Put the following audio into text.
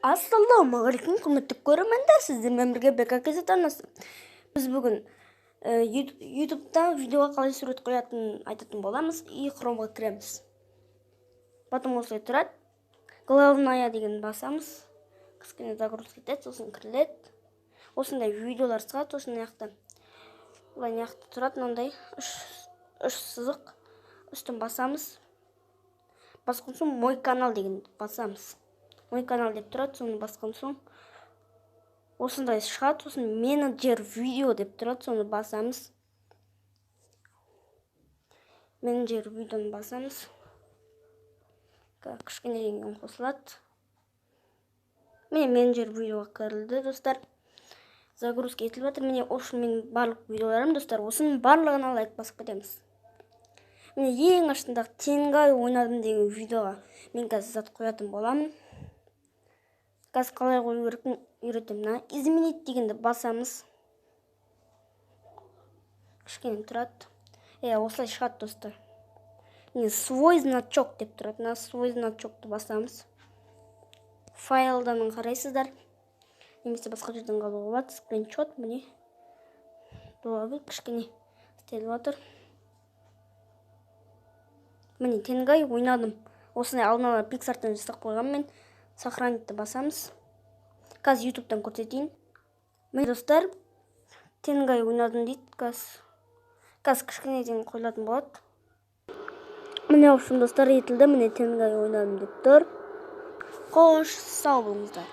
Ассалаумағалейкум, құрметті көрермендер! Сіздермен бірге Бека KZ арнасы. Біз бүгін Ютубта видеоға қалай сурет қоятынын айтатын боламыз. И Хромға кіреміз, потом осылай тұрады, «Главная» деген басамыз. Кішкене загрузка етеді, сосын кіріледі. Осындай видеолар шығады. Сосын мына жақта, былай, мына жақта тұрады мынандай үш сызық, үстін басамыз. Басқан соң «Мой канал» деген басамыз. «Мой канал» деп тұрады, соны басқан соң осындай шығады. Сосын «Менеджер видео» деп тұрады, соны басамыз. «Менеджер видеоны» басамыз. Кішкене кейін қосылады. Міне, «Менеджер видеоға» кірілді, достар. Загрузка етіліп жатыр. Міне, осы менің барлық видеоларым, достар. Осының барлығына лайк басып кетеміз. Міне, ең астындағы «Тенгай ойнадым» деген видеоға мен қазір зат қоятын боламын. Қазір қалай қою керектігін үйретемін. Мына «Изменить» дегенді басамыз. Кішкене тұрады. Иә, осылай шығады, достар. Міне, «Свой значок» деп тұрады. Мына «Свой значокты» басамыз. Файлдан қарайсыздар немесе басқа жерден қалуға болады. Скриншот, міне, болады. Кішкене істеліп жатыр. Міне, «Тенгай ойнадым». Осындай алдын ала PicsArt-тан жасап қойғанмын мен. «Сохранить» басамыз. Қазір Ютубтан көрсетейін. Міне, достар, «Тенгай ойнадым» дейді. Қазір кішкене дейін қойылатын болады. Міне, в общем, достар, етілді. Міне, «Тенгай ойнадым» деп тұр. Қош, сау болыңыздар!